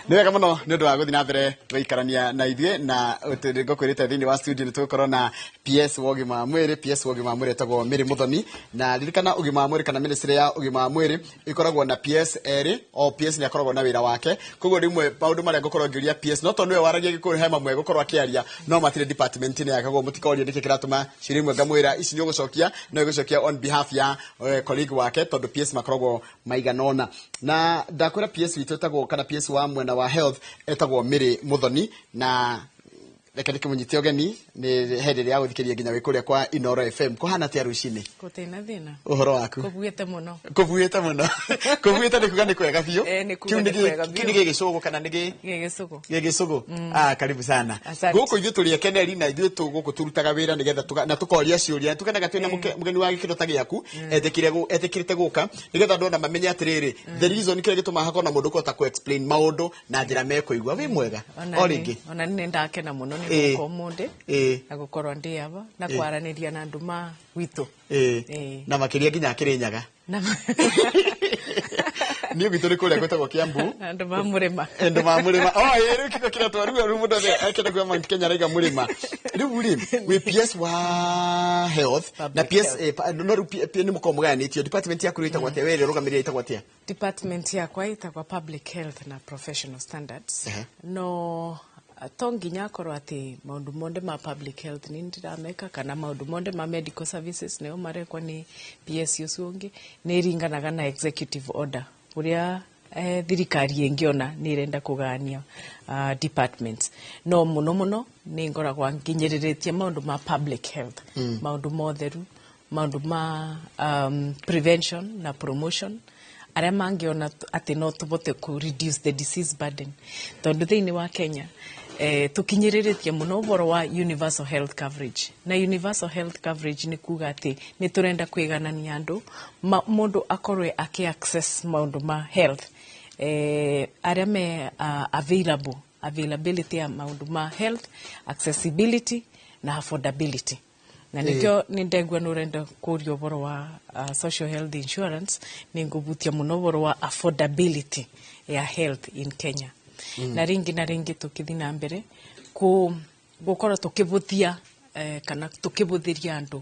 Nĩ wega mũno nĩ ũndũ wa gũthiĩ na mbere gũikarania na ithuĩ, na ngũkwĩrĩte thĩinĩ wa studio nĩ tũgũkorwo na PS wa ũgima wa mwĩrĩ. PS wa ũgima wa mwĩrĩ etagwo Mary Muthoni, na ririkana ũgima wa mwĩrĩ kana ministry ya ũgima wa mwĩrĩ ĩkoragwo na PS erĩ, o PS nĩ akoragwo na wĩra wake. Koguo rĩmwe maũndũ marĩa ngũkorwo ngĩũria PS, no tondũ nĩwe waragia Gĩkũyũ, he mamwe gũkorwo akĩaria no matirĩ department-inĩ yake, koguo mũtikorie nĩkĩ kĩratũma ciũria imwe ngamwĩra ici nĩ ũgũcokia, no ĩgũcokia on behalf ya colleague wake, tondũ PS makoragwo maigana ũna. Na ndakwĩra PS witũ etagwo, kana PS wa mwena wa health etagwo Mary Muthoni, na reke ndĩkĩmũnyite ũgeni nĩ hĩndĩ ĩrĩa ya gũthikĩrĩria nginya wĩ kũrĩa kwa Inoro FM. Kũhana atĩa rũcinĩ? Gũtirĩ thĩna. Ũhoro waku? Kũbuĩte mũno. Kũbuĩte mũno. Kũbuĩte nĩ kuga nĩ kwega biũ. Eh, nĩ kuga Kĩu nĩ kwega kĩu biũ. nĩ gĩgĩcũgũ kana nĩ gĩ Gĩgĩcũgũ. Gĩgĩcũgũ. Ah, karibu sana. Asante. Gũkũ ithuĩ tũrĩ ekeneri, na ithuĩ tũ gũkũ tũrutaga wĩra nĩgetha na tũkoria ciũria. Tũkenaga twĩna mũgeni wa gĩkĩro ta gĩaku etĩkĩrĩte gũka nĩgetha andũ ona mamenye atĩrĩrĩ, the reason kĩrĩa gĩtũmaga hakorwo na mũndũ ũkũhota kũ explain maũndũ na njĩra mekũigua. Wĩ mwega o rĩngĩ? Ona nĩ ndakena mũno nĩ gũka ũmũthĩ na gũkorwo ndĩ aba na kwaranĩria na andũ ma gwitũ. Na makĩria nginya Kĩrĩnyaga. Niĩ gwitũ nĩ kũrĩa gwĩtagwo Kiambu. Andũ ma mũrĩma. Andũ ma mũrĩma. Oh, ĩĩ, rĩu kĩko kĩrĩa twarua rĩu mũndũ akĩenda kuoya Mount Kenya araiga mũrĩma. Rĩu rĩ, wĩ PS wa health na Public PS health. No rĩu nĩ mũkoragwo mũgayanĩtio. Department yaku rĩu ĩtagwo atĩa? We ĩrĩa ũrũgamĩrĩire ĩtagwo atĩa? Department yakwa ĩtagwo public health na professional standards. No to nginya akorwo atĩ maũndũ mothe ma public health nĩ ndĩrameka, kana maũndũ mothe ma medical services nĩo marekwo nĩ PS ũcio ũngĩ. Nĩ ĩringanaga na executive order ũrĩa thirikari ĩngĩona nĩ ĩrenda kũgania departments. No mũno mũno nĩ ngoragwo nginyĩrĩrĩtie maũndũ ma public health, maũndũ ma ũtheru, maũndũ ma prevention na promotion, arĩa mangĩona atĩ no tũbote ku reduce the disease burden, tondũ thĩinĩ wa Kenya tũkinyĩrĩrĩtie mũno ũhoro wa universal health coverage. Na universal health coverage nĩ kuga atĩ nĩ tũrenda kwĩganania andũ, mũndũ akorwe akĩ access maũndũ ma health arĩa me available, availability ya maũndũ ma health, accessibility na affordability. Na nĩkĩo nĩ ndegua nĩ ũrenda kũria ũhoro wa social health insurance, nĩ ngũbutia mũno ũhoro wa affordability ya health in Kenya. Na rĩngĩ na rĩngĩ tũkĩthiĩ na mbere gũkorwo tũkĩbũthia kana tũkĩbũthĩria andũ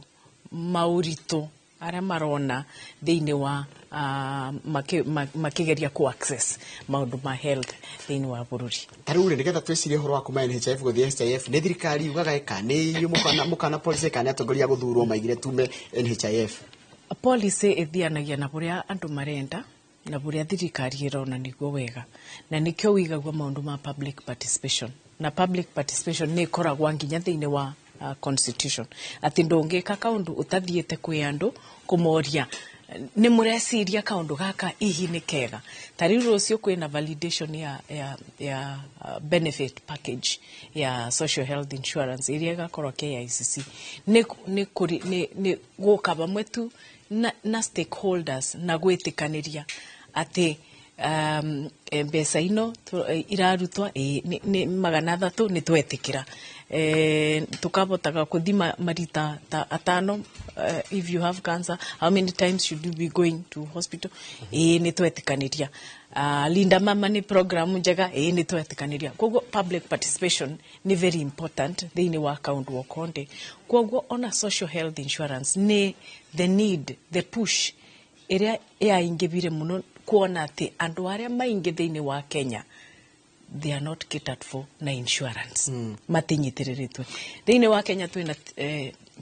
maũritũ arĩa marona thĩinĩ wa makĩgeria ku access maũndũ ma health thĩinĩ wa bũrũri. Ta rĩu rĩ, nĩgetha twĩcirie ũhoro wa kuma NHIF gũthiĩ SHIF, nĩ thirikari yugaga ĩka, nĩ inyuĩ mũkana policy, kana nĩ atongoria gũthurwo maigire tume NHIF? Policy ĩthianagia na bũrĩa andũ marenda na bũrĩa thirikari ĩrona nĩguo wega, na nĩkĩo wigagua maũndũ ma public participation. Na public participation nĩ ĩkoragwo nginya thĩinĩ wa constitution, atĩ ndũngĩka kaũndũ ũtathiĩte kwĩ andũ kũmoria nĩ mũreciria kaũndũ gaka ihi nĩ kega. Ta rĩu rũciũ kwĩna validation ya benefit package ya social health insurance ĩrĩa ĩgakorwo KICC. Nĩ gũka vamwe tu na stakeholders na gwĩtĩkanĩria atĩ mbeca ino irarutwa nĩ 300, nĩ twetĩkĩra, tukabotaga kuthima marita ta atano. If you have cancer, how many times should you be going to hospital? Ĩĩ, nĩ twetĩkanĩria. Linda Mama nĩ program njega? Ĩĩ, nĩ twetĩkanĩria. Koguo public participation nĩ very important thĩinĩ wa kaũndũ o konde. Koguo ona social health insurance nĩ the need, the push ĩrĩa yaingĩbire mũno kuona atĩ andũ arĩa maingĩ thĩinĩ wa Kenya, they are not catered for na insurance, matinyitĩrĩrĩtwe. Thĩinĩ wa Kenya twĩna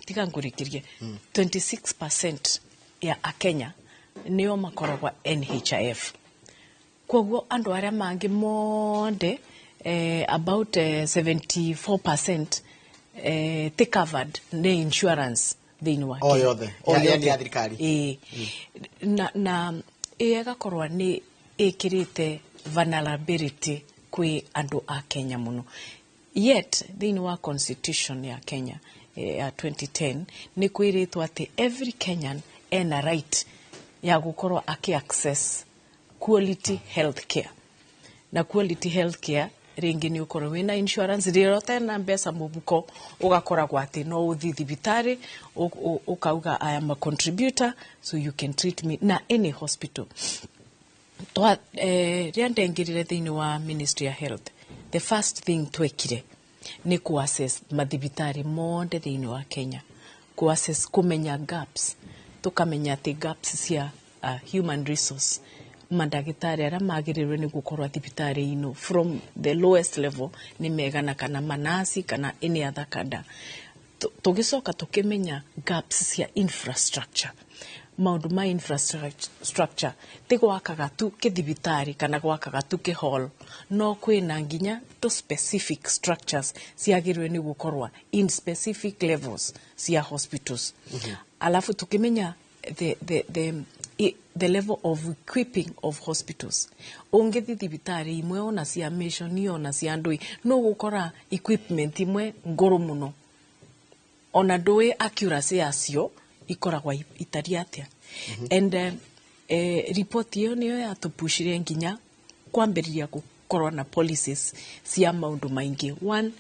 tiga ngũrĩkĩrie, 26% ya akenya nĩo makoragwa NHIF. Koguo andũ arĩa mangĩ monde, about 74% ti covered nĩ insurance thĩinĩ wa O Kenya. yothe. O Yani yothe. ya thirikari. Ĩĩ. Na ĩyo ĩgakorwo nĩ ĩkĩrĩte vulnerability kwĩ andũ a Kenya mũno. Yet thĩinĩ wa constitution ya Kenya ya 2010 nĩ kwĩrĩtwo atĩ every Kenyan ena right ya gũkorwo akĩ access quality health care. Na quality health care rĩngĩ nĩ ũkorwo wĩna insurance, rĩrĩa ũtena mbeca mũbuko ũgakoragwo atĩ no ũthiĩ thibitarĩ ũkauga, "I am a contributor, so you can treat me na any hospital." Twa rĩrĩa ndengĩrire thĩinĩ wa Ministry ya Health, the first thing twekire nĩ ku-assess mathibitarĩ mothe thĩinĩ wa Kenya, ku-assess, kũmenya gaps, tũkamenya atĩ gaps cia human resource, mandagĩtarĩ arĩa magĩrĩirwo nĩ gũkorwo thibitarĩ ino from the lowest level nĩ megana, kana manasi, kana any other kada. Tũgĩcoka tũkĩmenya gaps cia infrastructure, maũndũ ma infrastructure, ti gwakaga tu kĩthibitarĩ kana gwakaga tu kĩhall, no kwĩna nginya to specific structures ciagĩrĩirwo nĩ gũkorwo in specific levels cia hospitals. Alafu tukimenya the level of equipping of hospitals. Ũngĩthiĩ thibitarĩ imwe, ona cia mission, ona cia ndũi, no gũkora equipment imwe ngũrũ mũno, ona ndũĩ accuracy yacio ikoragwo itari atĩa. And report ĩyo nĩyo yatũpushire nginya kwambĩrĩria gũkorwo na policies cia maũndũ maingĩ. One,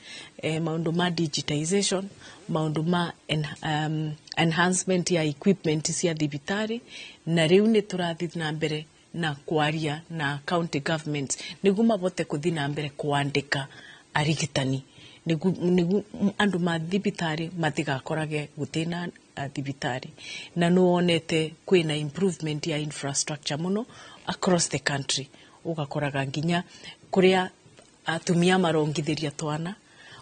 maũndũ ma digitization, maũndũ ma enhancement ya equipment cia thibitarĩ. Na rĩu nĩ tũrathiĩ na mbere na kwaria na county governments nĩguo mabote kũthiĩ na mbere kwandĩka arigitani, nĩguo andũ ma thibitarĩ matigakorage gũtĩna thibitarĩ. Na nĩ wonete kwĩna improvement ya infrastructure mũno across the country. Ũgakoraga nginya kũrĩa atumia marongithĩria twana,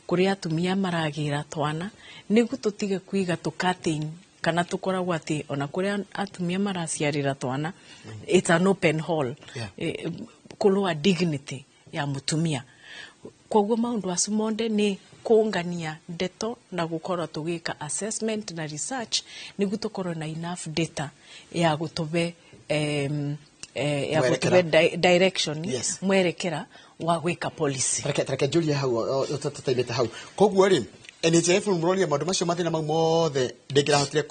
kũrĩa atumia maragĩra twana, nĩguo tũtige kwiga tũ kana tũkoragwo atĩ ona kũrĩa atumia maraciarĩra twana, it's an open hall. Kũrũa dignity ya mũtumia. Koguo maũndũ acio monde nĩ kũngania ndeto na gũkorwo tũgĩka assessment na research nĩguo tũkorwo na enough data ya gũtũbe ya Mwerekera. gũtũbe direction, mwerekera wa gwĩka policy. Tareke njũrie hau tũtaimĩte hau. Koguo rĩ, NHIF mũroria maũndũ macio, mathĩna mau mothe ndĩngĩrahotire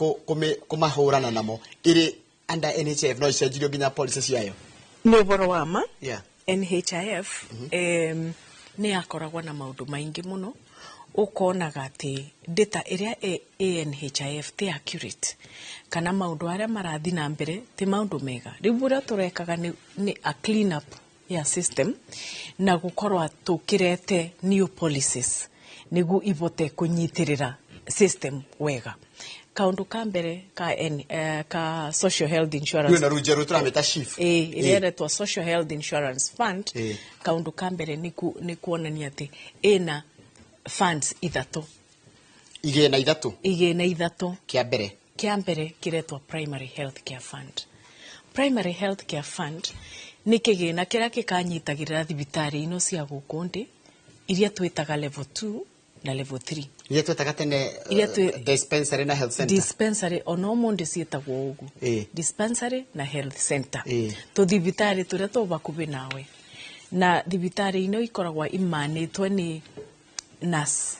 kũmahũrana namo ĩrĩ under NHIF, no icenjirio nginya policy ciayo? Nĩ ũhoro wa ma. NHIF nĩ yakoragwo na maũndũ maingĩ mũno, ũkonaga atĩ data ĩrĩa ĩ NHIF ti accurate, kana maũndũ arĩa marathiĩ na mbere ti maũndũ mega. Rĩu ũrĩa tũrekaga nĩ a clean up ya system na gũkorwo tũkĩrete new policies nĩguo ivote kũnyitĩrĩra system wega. Kaũndũ ka mbere ka social health insurance. Rĩu na rĩu njerũ tũramĩta SHIF. Ĩĩ, ĩrĩa ĩretwo Social Health Insurance Fund. Kaũndũ ka mbere nĩ kuonania atĩ ĩna funds ithatũ. Igĩna ithatũ. Igĩna ithatũ. Kĩa mbere? Kĩa mbere kĩretwo Primary Health Care Fund. Primary Health Care Fund nĩ kĩgĩna kĩrĩa gĩkanyitagĩrĩra thibitarĩ ino cia gũkũ ndĩ, iria twĩtaga level 2 na level 3. Iria twetaga tene Iria dispensary na health center. Dispensary, ona ũmũndĩ ciĩtagwo ũguo. Dispensary na health center. Tũthibitarĩ tũrĩa tũ bakubĩ nawe, na thibitarĩ ino ikoragwo imanĩtwo nĩ nurse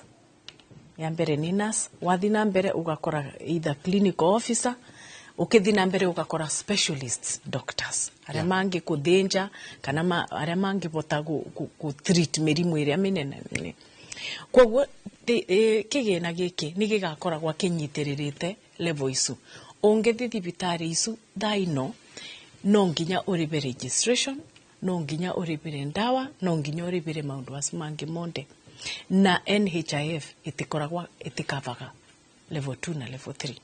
ya mbere, nĩ nurse, wathiĩ na mbere ũgakora either clinical officer, ũkĩthiĩ na mbere ũgakora specialists doctors arĩa mangĩkũthĩnja kana arĩa mangĩbota gũ treat mĩrimũ ĩrĩa mĩnene nene. Koguo kĩgĩna gĩkĩ nĩ gĩgakoragwo kĩnyitĩrĩrĩte level icu. Ũngĩthiĩ thibitarĩ icu thaa ino, no nginya ũrĩbe registration, no nginya ũrĩbĩre ndawa, no nginya ũrĩbĩre maũndũ acio mangĩ monde, na NHIF ĩtikoragwo ĩtikavaga level 2 na level 3.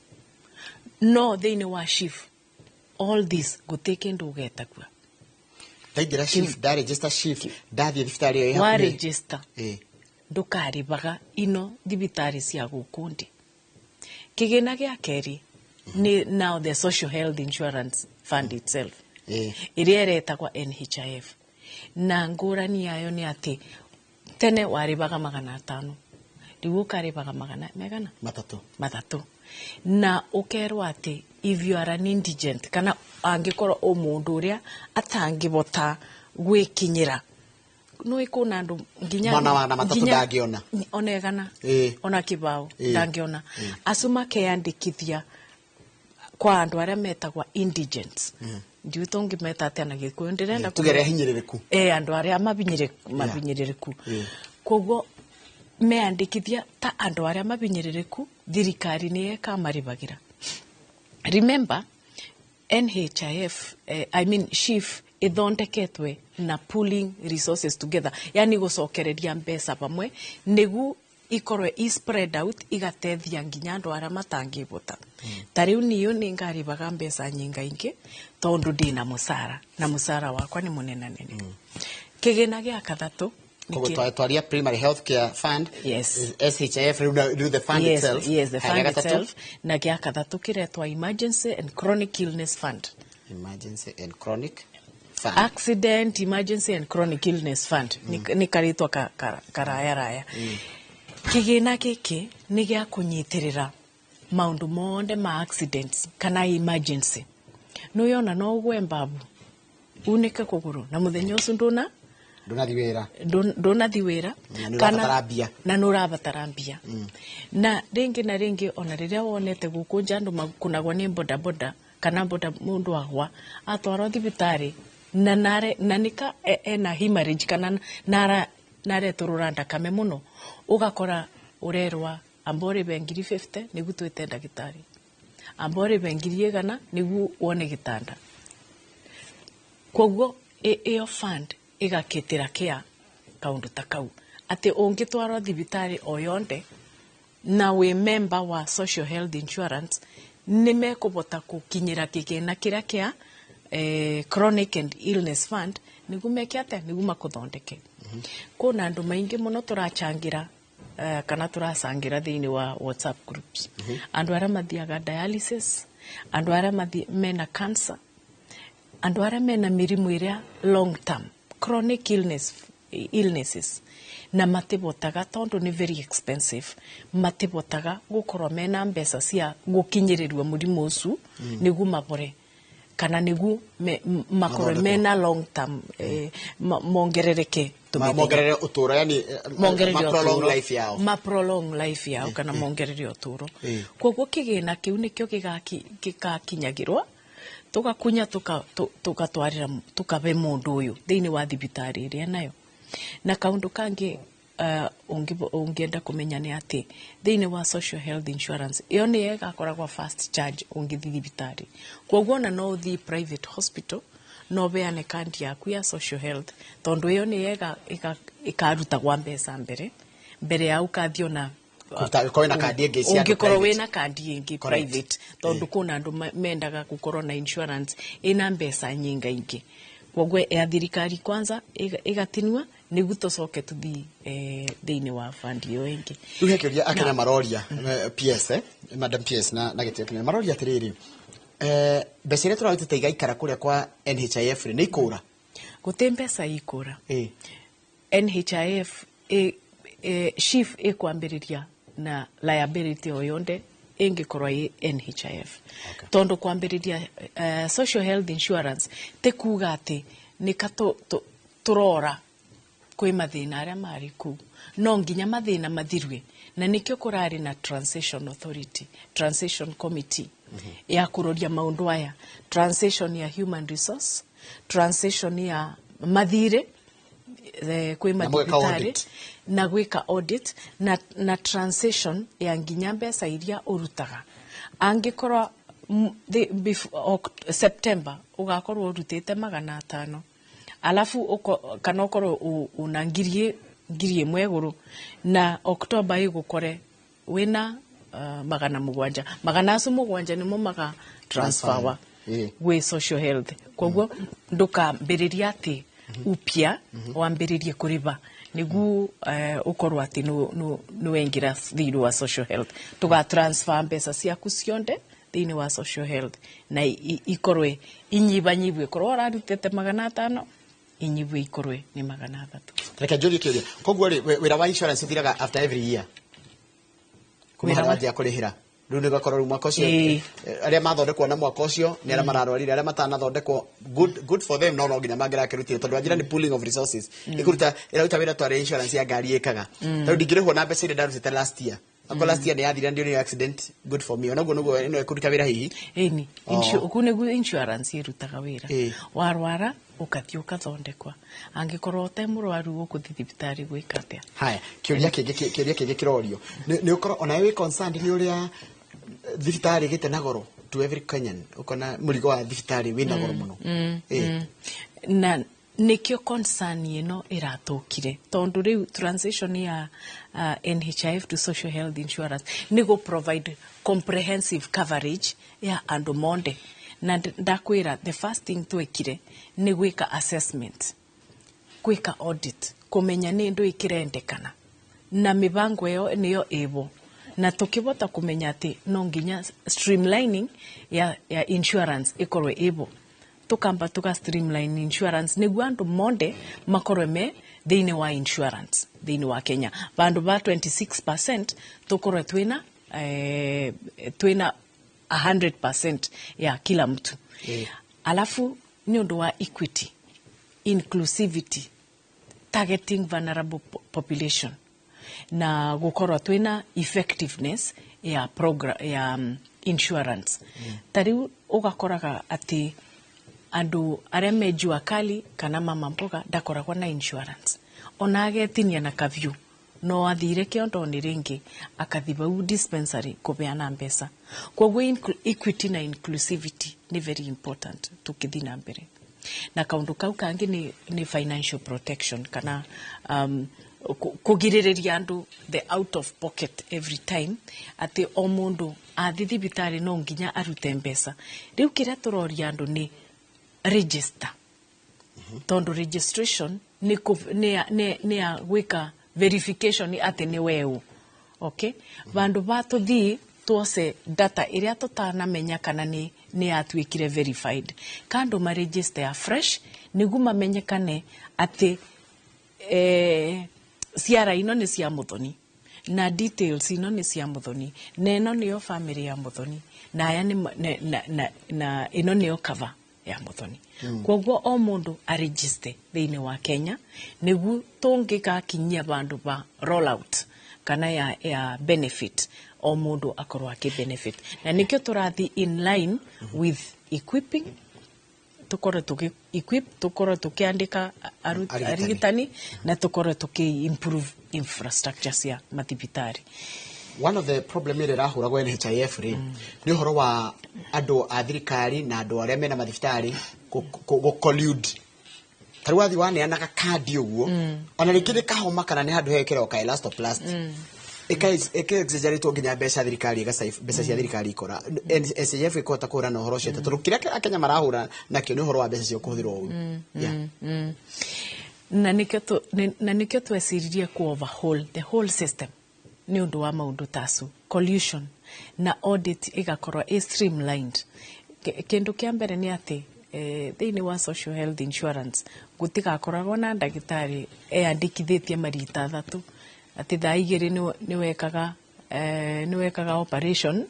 No thĩinĩ wa SHIF, all this gũtirĩ kĩndũ ũgetagua. Ndaingĩra SHIF, ndaregister SHIF, ndathiĩ thibitarĩ ĩyo ĩ Wa hakuhĩ. register, ndũkarĩbaga ino thibitarĩ cia gũkũ ndĩ. Kĩgĩna gĩa kerĩ nĩ now the Social Health Insurance Fund itself, ĩrĩa ĩretagwo NHIF, na ngũrani yayo nĩ atĩ tene warĩbaga 500, rĩu ũkarĩbaga magana megana? 3. 3. Na ũkerwo atĩ if you are an indigent, kana angĩkorwo ũ mũndũ ũrĩa atangĩbota gwĩkinyĩra, nĩ kwĩna andũ nginya Mwana wa na 3 ndangĩona. Ona 100, ona 20 ndangĩona. Acio makeyandĩkithia kwa andũ arĩa metagwa indigents. Ndiũĩ tũngĩmeta atĩa na Gĩkũyũ, ndĩrenda Tuge arĩa hinyĩrĩrĩku. Andũ arĩa mabinyĩrĩrĩku. Koguo meyandĩkithia ta andũ arĩa mabinyĩrĩrĩku, thirikari nĩ ĩkamarĩbagĩra. Remember, NHIF, I mean SHIF, Ithondeketwe na pooling resources together, yani gucokereria mbeca pamwe nigu ikorwe i spread out, igatethia nginya andu aria matangibota. Ta riu niyo ni ngaribaga mbeca nyingaingi tondu ndina mucara na mucara wakwa ni munenanene. Kigina gia kathatu. Koguo twaria primary health care fund. Yes. SHIF, riu the fund itself. Yes, the Haya, fund gatatũ. itself. Na gia kathatu kiretwa emergency and chronic illness fund. Emergency and chronic fund. Accident, emergency and chronic illness fund. Ni karitwa ka karaya raya. Kigina giki ni gia kunyitirira maundu monde ma accidents kana emergency. Nuyona no ugwe mbabu unike kuguru na muthenya ucio nduna Ndunathi wira. Ndunathi wira. Na nĩ ũrabatara mbia. Na nĩ ũrabatara mbia. Na rĩngĩ na rĩngĩ, ona rĩrĩa wonete gũkũ nja andũ makunagwo nĩ bodaboda kana boda, mũndũ agwa atwarwo thibitarĩ na nare na nika ena hemorrhage kana nara naretũrũra ndakame mũno, ũgakora ũrerwa amba ũrĩbe 50,000 nĩguo twĩte ndagĩtarĩ, amba ũrĩbe 100,000 nĩguo wone gĩtanda. Koguo ĩyo fund ĩgakĩtĩra kĩa kaũndũ ta kau atĩ ũngĩtwarwo thibitarĩ o yonde na wĩ member wa social health insurance, nĩ mekũbota gũkinyĩra kĩgĩna kĩrĩa kĩa chronic and illness fund nĩguo meke atĩa, nĩguo makũthondeke. Kwĩna andũ maingĩ mũno tũracangĩra kana tũracangĩra thĩinĩ wa WhatsApp groups, andũ arĩa mathiaga dialysis, andũ arĩa mena cancer, andũ arĩa mena mĩrimũ ĩrĩa long term chronic illnesses na matibotaga tondu ni very expensive, matibotaga gukorwo mena mbeca cia gukinyiriria murimu ucu niguo mabore kana niguo makorwo Mathondekwo. Mena long term, mongerereke tũmĩthenya. Mongerere uturo, yani mongerere ma prolong ũtũũro. Life yao. Ma prolong life yao kana mongerere ũtũũro. Koguo kĩgĩna kĩu nĩkĩo gĩgakinyagĩrwo, tũgakunya, tũgatwarĩra, tũkabe mũndũ ũyũ thĩinĩ wa thibitarĩ ĩrĩa nayo. Na kaũndũ kangĩ ũngĩenda kũmenya nĩ atĩ thĩinĩ wa social health insurance ĩyo nĩyo ĩgakoragwo first charge ũngĩthiĩ thibitarĩ. Koguo ona no ũthiĩ private hospital no ũheane kandi yaku ya social health, tondũ ĩyo nĩyo ĩkarutagwa mbeca mbere mbere ya ũkathiĩ ona Kũruta- korwo na kandi ĩngĩ cia andũ ũngĩkorwo private. wĩna kandi ĩngĩ Correct. private, tondũ kwĩna andũ mendaga gũkorwo na insurance ĩna mbeca nyingaingĩ. Koguo ya thirikari kwanza ĩgatinua nĩguo tũcoke tũthiĩ thĩinĩ wa fund ĩyo ĩngĩ. Rĩu he kĩũria akenya maroria, PS, madam PS, na gĩtĩo kĩnene, maroria atĩrĩrĩ, mbeca iria tũrarutĩte igaikara kũrĩa kwa NHIF rĩ, nĩ ikũra? Gũtĩ mbeca ikũra. NHIF SHIF ĩkwambĩrĩria na liability o yonde ĩngĩkorwo ĩ NHIF. Tondũ kwambĩrĩria social health insurance ti kuga atĩ nĩka tũrora kwĩ mathĩna arĩa marĩ kũu, no nginya mathĩna mathirwe, na nĩkĩo kũrarĩ na transition authority, transition committee ya kũroria maũndũ aya, transition ya human resource, transition ya mathirĩ kwĩ Na mũgeka mathibitarĩ audit. Na gwĩka audit na transition ya nginya mbeca iria ũrutaga. Angĩkorwo September ũgakorwo ũrutĩte 500, alafu kana ũkorwo una 1,000 igũrũ, na October ĩgũkore wĩna 700, magana acio mũgwanja nĩmo maga transferwa gwĩ social health. Koguo ndũkambĩrĩria atĩ upya wambĩrĩrie kũrĩba nĩguo ũkorwo atĩ nĩ waingĩra thĩinĩ wa social health. Tũga transfer mbeca ciaku cionde thĩinĩ wa social health na ikorwe inyibanyibwe, korwo ũrarutĩte 500, inyibwe ikorwe nĩ 300. Reke njũrie kĩũria. Koguo rĩ, wĩra wa insurance ũthiraga after every year kuma Wĩra harĩa wanjia kũrĩhĩra? Rĩu nĩ ũgakorwo rĩu mwaka ũcio arĩa mathondekwo na mwaka ũcio nĩ arĩa mararwarire, arĩa matanathondekwo, good for them, no nginya mangĩrakĩrutire, tondũ wanjĩra nĩ pooling of resources ĩkũruta, ĩraruta wĩra twarĩ insurance ya ngari ĩkaga. Tondũ ndingĩrĩhwo na mbeca iria ndarutĩte last year. Akorwo last year nĩ yathira ndionire accident, good for me. Onaguo nĩguo ĩno ĩkũruta wĩra hihi? Ĩni. Oh. Kũu nĩguo insurance ĩrutaga wĩra. Warwara ũkathiĩ ũkathondekwa, angĩkorwo ũte mũrwaru ũkũthiĩ thibitarĩ gwĩka atĩa? Haya, kĩũria kĩngĩ kĩrorio nĩ ũkorwo onawe wĩ concerned nĩ ũrĩa thibitarĩ ĩgĩte na goro to every Kenyan, ũkona mũrigo wa thibitarĩ wĩna goro mũno. Na nikio concern ĩno ĩratũkire, tondu rĩu transition ya NHIF to social health insurance nĩ gũ provide comprehensive coverage ya andũ monde. Na ndakwĩra, the first thing twekire nĩ gwĩka assessment, gwĩka audit, kũmenya nĩ ndũ ĩkĩrendekana na mĩbango ĩyo nĩyo ĩbo, na tũkĩbota kũmenya atĩ no nginya streamlining ya insurance ĩkorwo ĩbo. Tukamba tuka streamline insurance nĩguo andũ monde makorwe me thĩinĩ wa insurance thĩinĩ wa Kenya. Vandu ba 26% tukorwe twina 100% ya kila mtu. Alafu nĩ ũndũ wa equity, inclusivity, targeting vulnerable population na gukorwo twina effectiveness ya program ya insurance. Ta riu ugakoraga ati andu aria me jua kali kana mama mboga ndakoragwo na insurance, ona agetinia na kavyu no athire kĩondo-inĩ rĩngĩ akathi bau dispensary kũbeana mbeca. Koguo equity na inclusivity ni very important tukithi na mbere. Na kaundu kau kangi ni financial protection kana kugirĩrĩria andũ the out of pocket every time, atĩ o mũndũ athi thibitarĩ no nginya arute mbeca. Rĩu kĩrĩa tũroria andũ nĩ register, tondu registration nĩ ya gwĩka verification atĩ nĩ weũ, okay? Vandu ba tũthii tuose data ĩrĩa tũtanamenya kana nĩ yatuĩkire verified, kandũ maregister ya fresh nĩguo mamenyekane atĩ ciara ino nĩ cia Muthoni na details ino nĩ cia Muthoni na ĩno nĩyo family ya Muthoni na aya nĩ na ĩno nĩyo cover ya Muthoni. Koguo o mũndũ aregister thĩinĩ wa Kenya nĩguo tũngĩgakinyia vandu ba rollout kana ya benefit, o mũndũ akorwo akĩ benefit. Na nĩkĩo tũrathi in line with equipping, tukorwo tuki equip, tukorwo tukiandika Arigitani. Arigitani, na tukorwo tuki improve infrastructure cia mathibitari. One of the problem ĩrĩa ĩrahũragwo NHIF rĩ, nĩ ũhoro wa andũ a thirikari na andũ arĩa mena mathibitarĩ gũ collude. Ta rĩu wathiĩ waneanaga kandi ũguo, ona rĩngĩ nĩ kahoma kana nĩ handũ hekĩrwo ka elastoplast, ĩka exaggerate nginya mbeca thirikari ĩga mbeca cia thirikari ikora. NHIF ĩkũhota kũhũrana na ũhoro ũcio atĩa? Tondũ kĩrĩa Akenya marahũra nakĩo nĩ ũhoro wa mbeca cio kũhũthĩrwo ũru. Yeah. Na nĩkĩo tweciririe ku overhaul the whole system nĩ ũndũ wa maũndũ tacu collusion, na audit ĩgakorwo ĩ streamlined. Kĩndũ kĩa mbere nĩ atĩ thĩinĩ wa social health insurance gũtigakoragwo na ndagĩtarĩ eyandĩkithĩtie marita 3, atĩ thaa 2 nĩ wekaga operation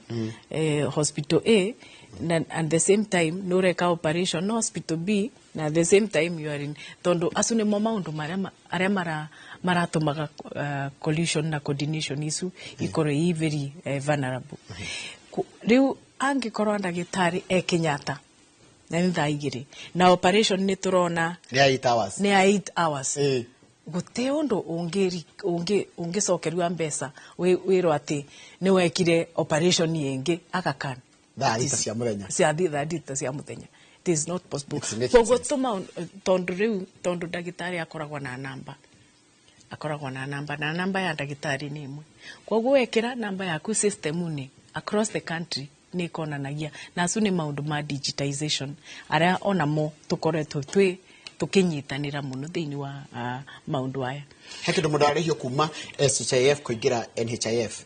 hospital A na at the same time nĩ ũreka operation no hospital B na at the same time you are in, tondu acu nĩmo maũndũ marĩa maratũmaga collusion na coordination icu ikorwo i very vulnerable. Rĩu angĩkorwo ndagĩtarĩ e Kenyatta na nĩ thaa 2 na operation nĩ tũrona Nĩ ya 8 hours. Nĩ ya 8 hours, gũtĩ ũndũ ũngĩcokerua mbeca wĩrwo atĩ nĩ wekire operation ĩngĩ Aga Khan Thaa 6 cia mũthenya. Cia thaa 6 cia mũthenya. It is not possible. It's making Koguo sense. tũma tondũ rĩu tondũ ndagĩtarĩ akoragwo na namba, akoragwo na namba, na namba ya ndagĩtarĩ nĩ ĩmwe. Koguo wekĩra namba yaku system-inĩ across the country nĩ ĩkonanagia. Na acu nĩ maũndũ ma digitization arĩa onamo tũkoretwo twĩ tũkĩnyitanĩra mũno thĩinĩ wa maũndũ aya. He kĩndũ mũndũ ararĩhio kuma SHIF kũingĩra NHIF?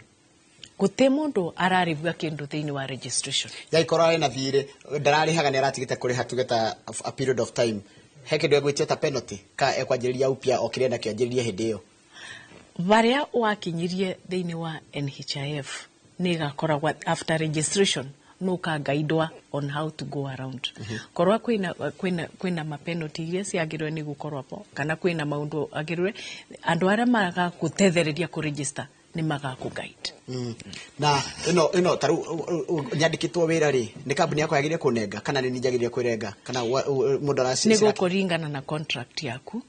Gũtĩ mũndũ ararĩhua kĩndũ thĩinĩ wa registration. Yaikorwo arĩ na thirĩ ndararĩhaga, nĩ aratigĩte kũrĩha tuge ta a period of time, he kĩndũ egwĩtio ta penalty ka ekwanjĩrĩria upya o kĩrĩa nakĩo anjĩrĩrie hĩndĩ ĩyo? Barĩa wakinyirie thĩinĩ wa NHIF nĩ ĩgakoragwo after registration no ũkangaidwa on how to go around. Korwa kwĩna mapenalty iria ciagĩrĩirwo nĩ gũkorwo po kana kwĩna maũndũ agĩrĩirwo, andũ arĩa magagũtethereria kũregister nĩ magakũ guide. Na ĩno ta rĩu nyandĩkĩtwo wĩra rĩ, nĩ kambuni yakwa yagĩrĩire kũnenga kana nĩ niĩ njagĩrĩire kwĩrenga kana mũndũ Nĩ gũkũringana na contract yaku.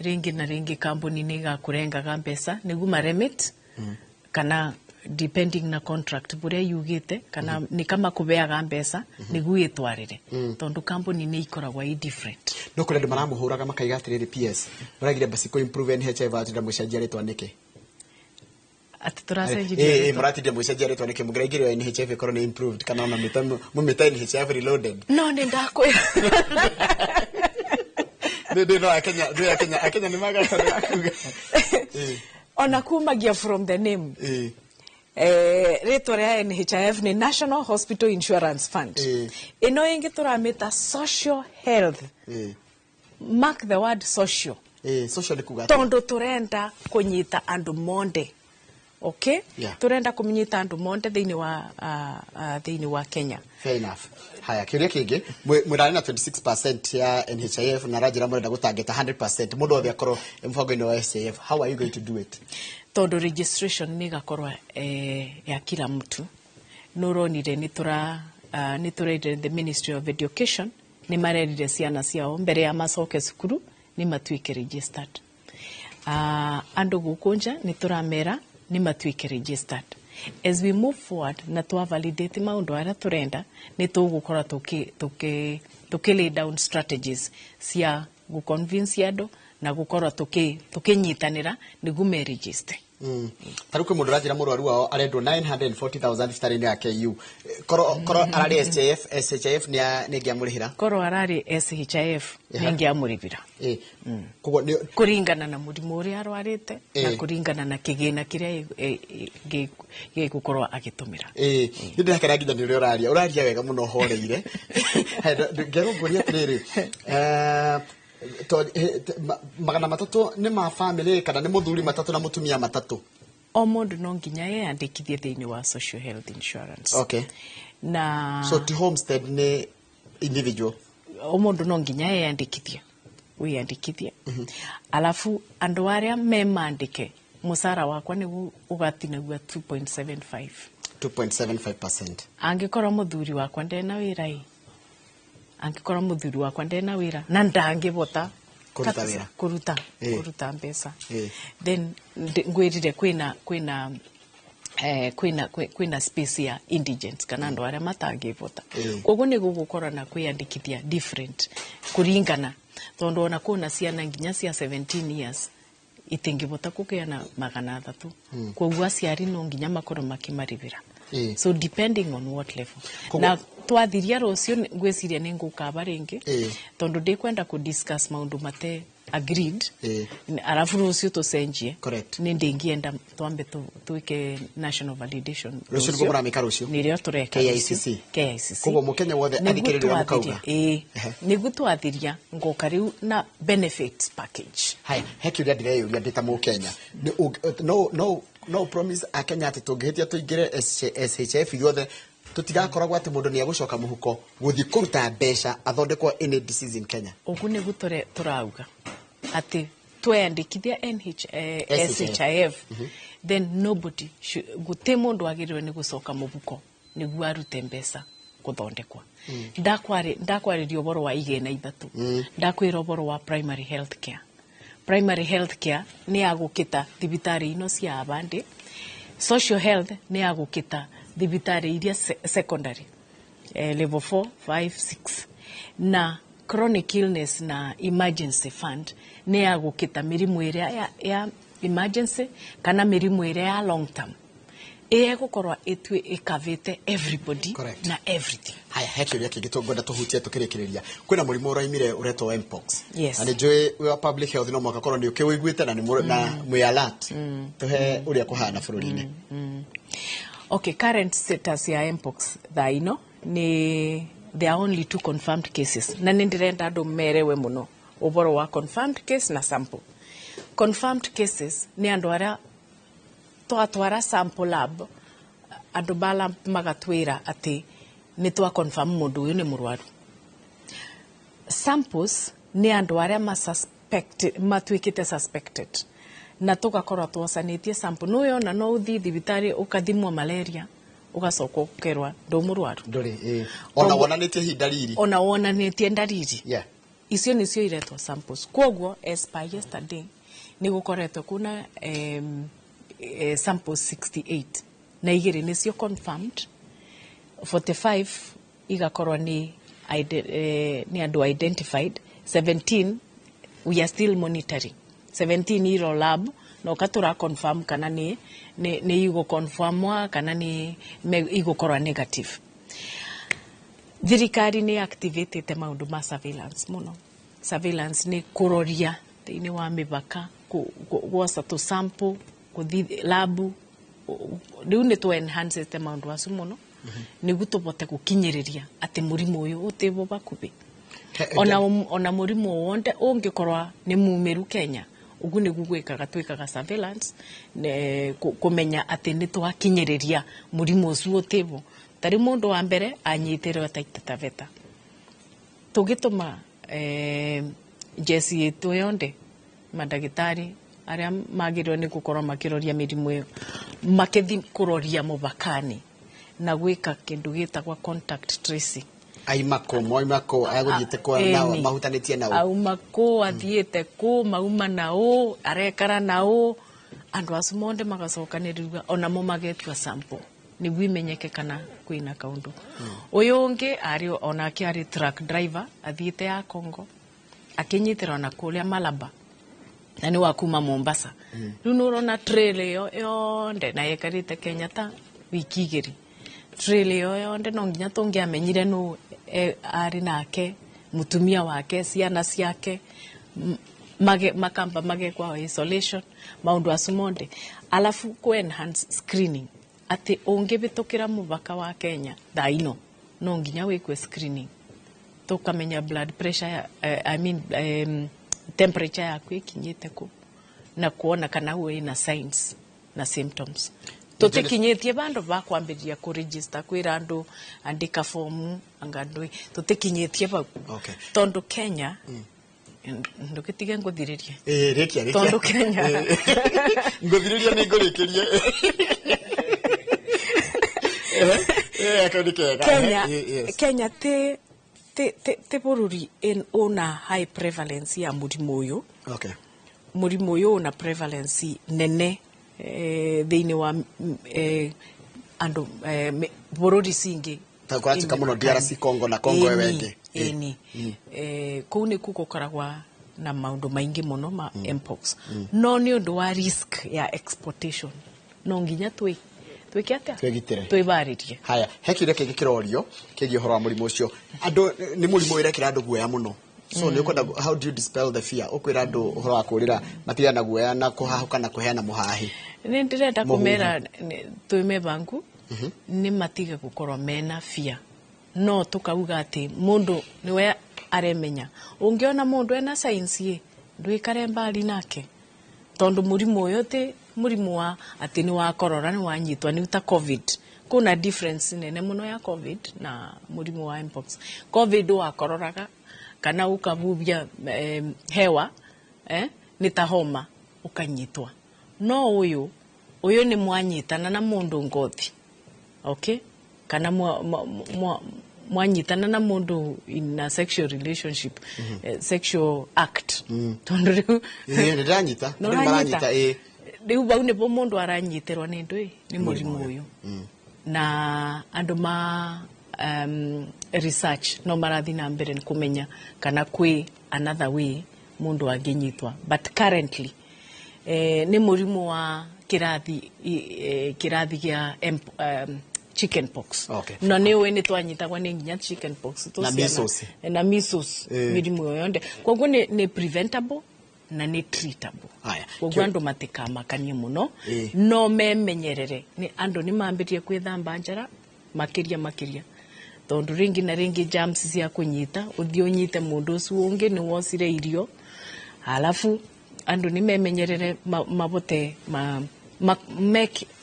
Rĩngĩ na rĩngĩ kambuni nĩ ĩgakũrengaga mbeca nĩguo maremit, kana depending na contract bũrĩa yugĩte, kana nĩ kama kũbeaga mbeca nĩguo ĩtwarĩre, tondũ kambuni nĩ ikoragwo i different. No kũrĩ andũ maramũhũraga makaiga atĩrĩrĩ, PS mũragire basi kũ improve NHIF, atinda mũcenjia rĩtwa nĩkĩ? Atĩ tũracenjirie rĩtwa? Mũratinda mũcenjia rĩtwa nĩkĩ? Mũngĩraingĩrĩra NHIF ĩkorwo nĩ improved, kana ona mũmĩte NHIF reloaded. No nĩ ndakwĩra. Nĩ no Akenya, nĩ Akenya nĩ magatana kuga. Ona kumagia from the name, rĩtwa rĩa NHIF nĩ National Hospital Insurance Fund. Ĩno ĩngĩ tũramĩta social health. Mark the word social. Social nĩ kuga atĩa? Tondũ tũrenda kũnyita andũ monde, okay? Tũrenda kũnyita andũ monde thĩinĩ wa Kenya. Fair enough. Haya, kĩũria kĩngĩ, mũrarĩ na 26% ya NHIF na ranjĩra mũrenda gũtangĩta 100%, mũndũ wothe akorwo mũbango-inĩ wa SHIF. How are you going to do it? Tondũ registration nĩ ĩgakorwo ya kila mtu. Nũronire nĩ tũrerire the Ministry of Education nĩ marerire ciana ciao mbere ya macoke cukuru nĩ matuĩke registered. Andũ gũkũ nja nĩ tũramera nĩ matuĩke registered. As we move forward na twa validate maũndũ arĩa tũrenda, nĩ tũgũkorwo tũkĩ lay down strategies cia gũ-convince andũ na gũkorwo tũkĩnyitanĩra nĩguo me register. Ta rĩu kwĩ mũndũ ũranjĩra mũrwaru wao arendwo 940,000 thibitarĩ-inĩ ya KU. Korwo ararĩ SHIF nĩ ĩngĩamũrĩhĩra? Korwo ararĩ SHIF, nĩ ingĩamũrĩhĩra. Koguo nĩ Kũringana na mũrimũ ũrĩa arwarĩte na kũringana na kĩgĩna kĩrĩa gĩgũkorwo agĩtũmĩra. Nĩ ndĩrakena nginya nĩ ũrĩa ũraria wega mũno ũhoreire. Ngerwo ngũrie atĩrĩrĩ, 300 nĩ ma family kana nĩ mũthuri matatũ na mũtumia matatũ? O mũndũ no nginya eyandĩkithie thĩinĩ wa social health insurance. Na So ti homestead, nĩ individual? O mũndũ no nginya eyandĩkithie, wĩyandĩkithie, alafu andũ arĩa me mandĩke mũcara wakwa nĩguo ũgatinagua 2.75. 2.75%. Angĩkorwo mũthuri wakwa ndena wĩra ĩ, angĩkorwo mũthuri wakwa ndena wĩra na ndangĩbota kũruta wĩra. Kũruta kũruta mbeca, then ngwĩrire kwĩna space ya indigents kana andũ arĩa matangĩbota. Koguo nĩ gũgũkorwo na kwĩyandĩkithia different kũringana, tondũ ona kwĩna ciana nginya cia 17 years itingĩbota kũgĩa na 300, koguo aciari no nginya makorwo makĩmarĩhĩra. So depending on what level. Na twathiria rũciũ ngwĩciria nĩ ngũkaba rĩngĩ, tondũ ndikwenda kũ discuss maũndũ mate agreed, arabu rũciũ tũcenjie. Nĩ ndĩngĩenda twambe twĩke national validation. Rũciũ nĩguo mũramĩka rũciũ? Nĩrĩo tũreka. KICC. Rũciũ. KICC. Koguo mũkenya wothe Nĩguo athikĩrĩria ũrĩa mũkauga. Ĩĩ. Nĩguo twathiria ngoka rĩu na benefits package. Haya, he kĩũria ndĩreyũria ndĩ ta mũkenya. No promise akenya atĩ tũngĩhĩtia tũingĩre SHIF ithuothe, tũtigakoragwo atĩ mũndũ nĩ egũcoka mũhuko gũthiĩ kũruta mbeca athondekwo any disease in Kenya? Ũguo nĩguo tũrauga atĩ tweyandĩkithia NH, SHIF. SHIF, then nobody gũtĩ mũndũ wagĩrĩirwo nĩ gũcoka mũhuko nĩguo arute mbeca gũthondekwa. Ndakwarĩria ũhoro wa igĩna ithatũ, ndakwĩra ũhoro wa primary health care. Primary health care nĩ ya gũkĩta thibitarĩ ino cia abandĩ, social health nĩ ya gũkĩta thibitarĩ iria secondary, level 4 5 6, na chronic illness na emergency fund nĩ ya gũkĩta mĩrimũ ĩrĩa ya emergency kana mĩrimũ ĩrĩa ya long term ĩgũkorwo ĩtue ĩkavĩte everybody na everything. Haya, he kĩũria kĩngĩ tũngwenda tũhutie tũkĩrĩkĩrĩria. Kwĩna mũrimũ ũraimire ũretwo mpox. Na nĩ njũĩ wĩ wa public health, no mũhaka korwo nĩ ũkĩũiguĩte na nĩ na mwĩ alert. Tũhe ũrĩa kũhana bũrũri-inĩ. Okay, current status ya mpox thaa ino ni there are only two confirmed cases, na nĩ ndĩrenda andũ merewe mũno ũhoro wa confirmed case na sample. Confirmed cases nĩ andũ arĩa twatwara sample lab, andũ ba lab magatwĩra atĩ nĩ twa confirm mũndũ ũyũ nĩ mũrwaru. Samples nĩ andũ arĩa matuĩkĩte suspected na tũgakorwo twocanĩtie sample. Nĩ ũyona no ũthiĩ thibitarĩ ũkathimwo malaria, ũgacoka ũkerwa ndũ mũrwaru. Ndũrĩ, ĩĩ. Ona wonanĩtie hi ndariri. Ona wonanĩtie ndariri. Icio nĩcio iretwo samples. Koguo as per yesterday nĩ gũkoretwo kuna samples 68 na igĩrĩ nĩcio confirmed, 45 igakorwo nĩ Nĩ andũ identified 17. We are still monitoring 17 iro lab no katura confirm kana nĩ igũ confirmwa kana nĩ igũkorwo negative. Thirikari nĩ activatĩte maũndũ ma surveillance mũno. Surveillance nĩ kũroria thĩinĩ wa mĩbaka, gwoca tũ sample gũthiĩ labu. Rĩu nĩ tũ enhancete maũndũ acio mũno nĩguo tũbote gũkinyĩrĩria atĩ mũrimũ ũyũ ũtĩbo bakubĩ. Ona mũrimũ wonde ũngĩkorwa nĩ mumĩru Kenya, ũguo nĩguo gwĩkaga, twĩkaga surveillance kũmenya atĩ nĩ twakinyĩrĩria mũrimũ ũcio ũtĩbo. Tarĩ mũndũ wa mbere anyitĩrwo Taita Taveta, tũgĩtũma njeci ĩtũ yonde, mandagĩtarĩ arĩa magĩrĩirwo nĩ gũkorwo makĩroria mĩrimũ ĩyo, makĩthi kũroria mũbakani na gwĩka kĩndũ gĩtagwo contact tracing. Aima kũ, moima kũ, agũthiĩte kũ na mahutanĩtie na ũ? Auma kũ, athiĩte kũ, mauma na ũ, arekara na ũ. Andũ acio monde magacokanĩrĩria, onamo magetua sample nĩguo imenyeke kana kwĩna kaũndũ. Ũyũ ũngĩ arĩ onake arĩ truck driver, athiĩte ya Congo, akinyitĩrwo na kũrĩa Malaba na nĩ wa kuma Mombasa. Rĩu nĩ ũrona trail ĩyo yonde, na yekarĩte Kenya ta wiki 2. Trail ĩyo yonde no nginya tũngĩamenyire nũ arĩ nake, mũtumia wake, ciana ciake, makamba magekwa isolation, maũndũ acio monde. Alafu ku enhance screening, atĩ ũngĩhĩtũkĩra mũbaka wa Kenya thaa ino no nginya wĩkwe screening, tũkamenya blood pressure ya, I mean, temperature yaku ĩkinyĩte kũ na kuona kana wĩna signs na symptoms. Tũtikinyĩtie bandũ ba kwambĩrĩria kũregister, kwĩra andũ andĩka fomu, anga andũ tũtikinyĩtie bau. Tondũ Kenya, ndũgĩtige ngũthirĩrie. Ĩĩ, rĩkia, rĩkia. Tondũ Kenya Ngũthirĩria nĩ ngũrĩkĩrie. Kau nĩ kega. Kenya, Kenya ti bũrũri ũna high prevalence ya mũrimũ ũyũ. Mũrimũ ũyũ ũna prevalence nene thĩinĩ wa andũ bũrũri cingĩ. Ta kũratuĩka mũno DRC Congo na Congo ĩyo ĩngĩ. Ĩni. Kũu nĩkuo gũkoragwa na maũndũ maingĩ mũno ma mpox. No nĩ ũndũ wa risk ya exportation no nginya twĩke atĩa? Twĩgitĩre. Twĩbarĩrie. Haya, he kĩũria kĩngĩ kĩrorio kĩgiĩ ũhoro wa mũrimũ ũcio. Andũ nĩ mũrimũ wĩrekĩra andũ guoya mũno. So nĩ ũkwenda, how do you dispel the fear? Ũkwĩra andũ ũhoro wa kũrĩra matigana na guoya na kũhahũka na kũheana mũhahi. Nĩ ndĩrenda Mũhuhu. kũmera twĩ bangu nĩ matige gũkorwo mena fear. No tũkauga atĩ mũndũ nĩwe aremenya. Ũngĩona mũndũ ena signs ĩ, ndwĩkare mbali nake. Tondũ mũrimũ ũyũ ti mũrimũ wa atĩ nĩ wa korora, nĩ wanyitwo nĩ ta COVID. Kuna difference nene mũno ya COVID na mũrimũ wa mpox. COVID wakororaga kana ũkabubia hewa, nĩ ta homa ũkanyitwa. No ũyũ nĩ mwanyitana na mũndũ ngothi. Okay? Kana mwanyitana na mũndũ in a sexual relationship, sexual act. Tondũ rĩu Ĩĩ, nĩ ndĩranyita. Nĩ Andũ nĩ maranyita, ũranyita? ĩĩ. Rĩu bau nĩbo mũndũ aranyitĩrwo nĩ ndũĩ, nĩ mũrimũ ũyũ. Na andũ ma research no marathi na mbere nĩ kũmenya kana kwĩ another way mũndũ angĩnyitwa. But currently nĩ mũrimũ wa kĩrathi gĩa chicken pox. No nĩ ũĩ nĩ twanyitagwo nĩ nginya chicken pox Na tũciana. measles. Na measles, mĩrimũ ĩyo yonthe. Koguo nĩ preventable na nĩ treatable. Haya. Koguo andũ matikamakanie mũno, no memenyerere. Nĩ andũ nĩ mambĩrĩrie kwĩthamba njara makĩria makĩria. Tondũ rĩngĩ na rĩngĩ germs cia kũnyita, ũthiĩ ũnyite mũndũ ũcio ũngĩ nĩ wocire irio. Halafu andũ nĩ memenyerere mabote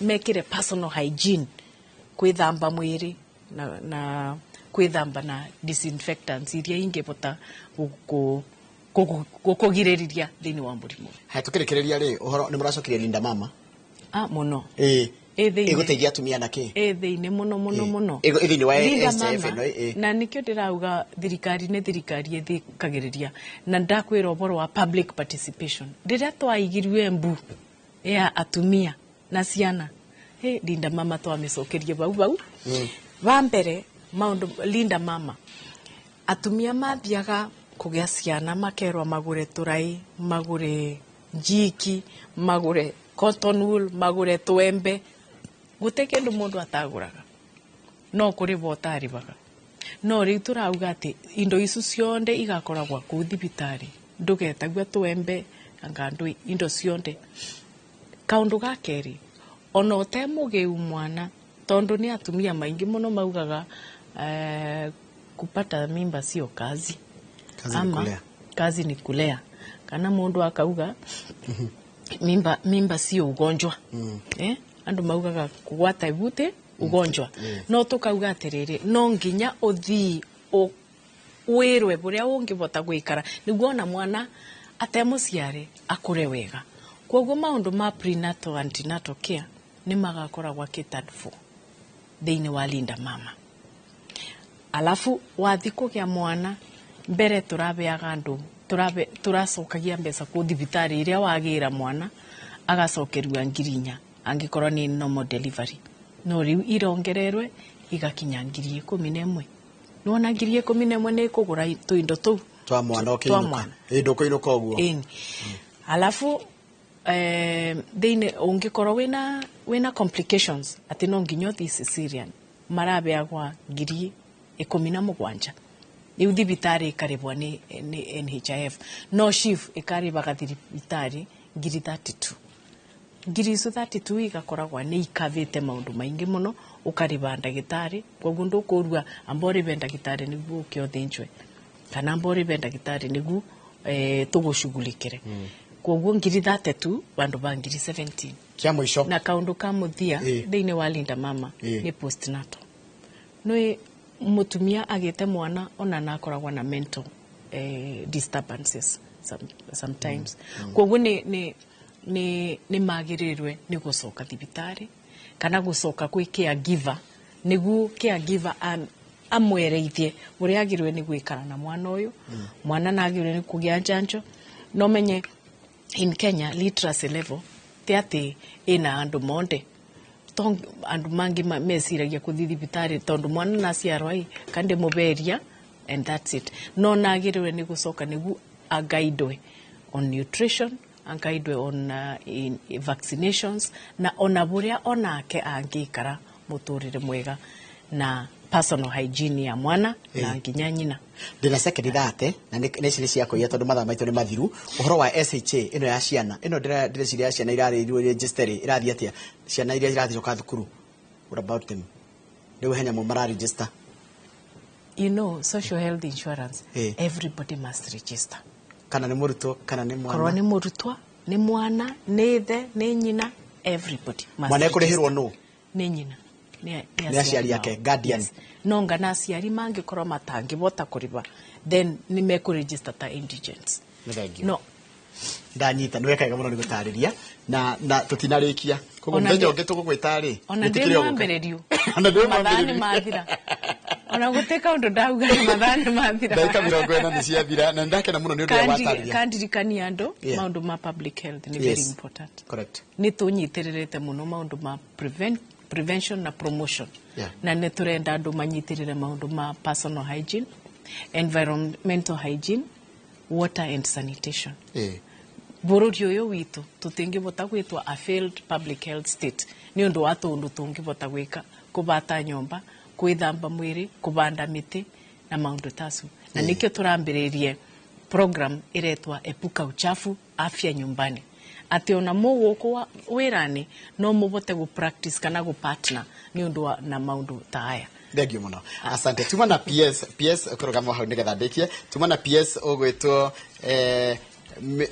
mekĩre personal hygiene, kwĩthamba mwĩrĩ na kwĩthamba na disinfectants iria ingĩbota gũkũgirĩrĩria thĩinĩ wa mũrimũ. Haya, tũkĩrĩkĩrĩria rĩ, ũhoro nĩ mũracokirie Linda Mama? Mũno. Ĩĩ. Ĩ thĩinĩ. Ĩgũteithia atumia na kĩ? Ĩ thĩinĩ mũno, mũno, mũno. Ĩ thĩinĩ wa Linda SHIF Mama, ĩno, ĩ. na nĩkĩo ndĩrauga thirikari nĩ thirikari ĩthikagĩrĩria, na ndakwĩra ũhoro wa public participation. Rĩrĩa twaigiriwe mbu ya atumia na ciana, Linda Mama twamĩcokerie bau bau. Wa mbere, maũndũ Linda Mama Atumia mathiaga kũgĩa ciana makerwo magũre tũrai, magũre njiki, magũre cotton wool, magũre twembe. Gũtirĩ kĩndũ mũndũ atagũraga, no kũrĩba ũtarĩbaga. No rĩu tũrauga atĩ indo icu cionde igakoragwa kũu thibitarĩ, ndũgetagua twembe anga ndũi, indo cionde. Kaũndũ ga kerĩ, ona ũtemũgĩu mwana, tondu nĩ atumia maingĩ mũno maugaga kupata mimba sio kazi. Kazi ni kulea. Kazi ni kulea. Kana mundu akauga mimba sio ugonjwa. Andu maugaga kugwata ibute ugonjwa. No tukauga atiriri, no nginya uthii wirwe buria ungivota gwikara niguo ona mwana atemuciare akure wega. Koguo maundu ma prenatal antenatal care ni magakoragwa catered for thiini wa Linda Mama. Alafu wathi kugia mwana mbere turabeaga andu turacokagia mbeca ku thibitari iria wagira mwana agacokerua 4,000 angikorwo ni normal delivery, no riu irongererwe igakinya 11,000. Nona 11,000 ni kugura tuindo tu twa mwana ukiinuka indo kuinuka uguo. Alafu thiini ungikorwo wina complications ati no nginya uthii cesarean marabeagwa 17,000. Riu thibitari ikaribwa ni NHIF, no SHIF ikaribaga thibitari 32,000. 32,000 igakoragwa ni ikavite maundu maingi muno, ukariba ndagitari koguo ndukurua amba uribe ndagitari niguo uke uthinjwe kana amba uribe ndagitari niguo tugushughulikire. Koguo 32,000 bandu ba 17,000. Kia mwisho na kaundu ka muthia thiini wa Linda Mama ni postnatal. Noi mutumia agite mwana ona na akoragwa na mental disturbances sometimes. Koguo ni magirirwe ni gucoka thibitari kana gucoka kwi caregiver niguo caregiver amwereithie uria agirwe ni gwikara na mwana uyu. Mwana na agirwe ni kugia njanjo. No menye in Kenya literacy level ti ati ina andu monde andu mangi meciragia kuthi thibitari tondu mwana na ciarwa i kandi muberia and that's it. No nagirwe ni gucoka niguo agaidwe on nutrition, angaidwe on in vaccinations na ona buria onake angikara muturire mwega na personal hygiene ya mwana na nginya nyina. Ndina second thate na nĩ ciri cia kũiya tondu mathaa maitũ nĩ mathiru. Ũhoro wa SHA ĩno ya ciana ĩno ndĩreciria ciana irarĩirwo register ĩrathiĩ atĩa? Ciana iria irathiĩ thukuru, what about them? Rĩu he nyamũ mara register. You know, social health insurance, everybody must register. Kana nĩ mũrutwo kana nĩ mwana. Korwo nĩ mũrutwo, nĩ mwana, nĩ ithe, nĩ nyina, everybody must. Mwana ekũrĩhĩrwo nũ? Nĩ nyina. Nĩ aciari ake, guardian. Yes. No ngana aciari mangĩkorwo matangĩbota kũrĩba, then nĩ mekũregister ta indigents. No. Ndanyita nĩ wekaga mũno nĩ gũtarĩria na tũtinarĩkia. Koguo mũthenya ũngĩ tũgũgwĩta rĩ, ona ndĩ mwambĩrĩrio. Ona ndĩ mathaa nĩ mathira. Ona gũtirĩ kaũndũ ndauga nĩ mathaa nĩ mathira. Ndagĩka 40 nĩ ciathira na ndakena mũno nĩ ũndũ wa watarĩria. Kandirikania andũ maũndũ ma public health nĩ very important. Correct. Nĩ tũnyitĩrĩrĩte mũno maũndũ ma prevention na promotion. Na nĩ tũrenda andũ manyitĩrĩre maũndũ ma personal hygiene, environmental hygiene, water and sanitation. Bũrũri ũyũ witũ tũtingĩbota gwĩtwo a failed public health state nĩ ũndũ wa tũũndũ tũngĩbota gwĩka, kũbata nyũmba, kwĩthamba mwĩrĩ, kũbanda mĩtĩ na maũndũ tacu. Na nĩkĩo tũrambĩrĩirie program ĩretwa Epuka Uchafu Afya Nyumbani, atĩ ona mũgũkũ wĩra-inĩ no mũbote gũ practice kana gũ partner nĩ ũndũ wa na maũndũ ta aya. Thank you mũno. Asante. Tuma na PS kũrũgama hau nĩgetha ndĩkie. Tuma na PS ũgwĩtwo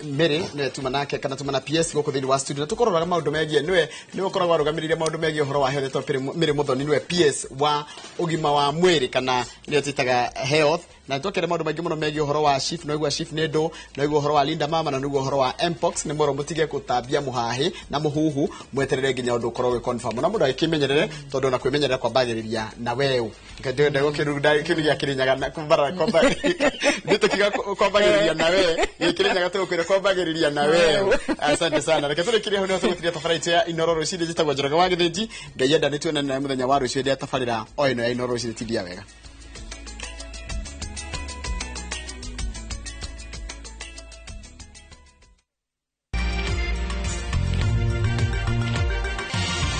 Mary nĩwe tuma nake kana tuma na PS gũkũ thĩinĩ wa studio na tũkũroraga maũndũ megiĩ nĩwe ũkoragwo arũgamĩrĩire maũndũ megiĩ ũhoro wa health Mary Muthoni nĩwe PS wa ũgima wa mwĩrĩ kana nĩyo twĩtaga health, na twakĩra maũndũ maingĩ mũno megiĩ ũhoro wa SHIF, no igua SHIF nĩ ndũ, no igua ũhoro wa Linda Mama na nĩguo ũhoro wa Mpox. Nĩ mwero mũtige gũtambia mũhahĩ na mũhuhu, mweterere nginya ũndũ ũkorwo wĩ confirm na mũndũ agĩkĩmenyerere tondũ ona kwĩmenyerera kwambagĩrĩria na weũ. Ndĩrenda gũkĩruga kĩndũ gĩa Kĩrĩnyaga na kwambara kwamba ndĩtũkiga kwambagĩrĩria na we gĩkĩrĩnyaga tũgũkwĩra kwambagĩrĩria na weũ. Asante sana. Reke tũrĩkĩrie hau nĩho tũgũtiria tabarĩra itũ ya Inooro rũcinĩ. Njĩtagwo Njoroge wa Gĩthĩnji. Ngai enda nĩ tuonane mũthenya wa rũciũ hĩndĩ ya tabarĩra o ĩno ya Inooro rũcinĩ. Tindia wega.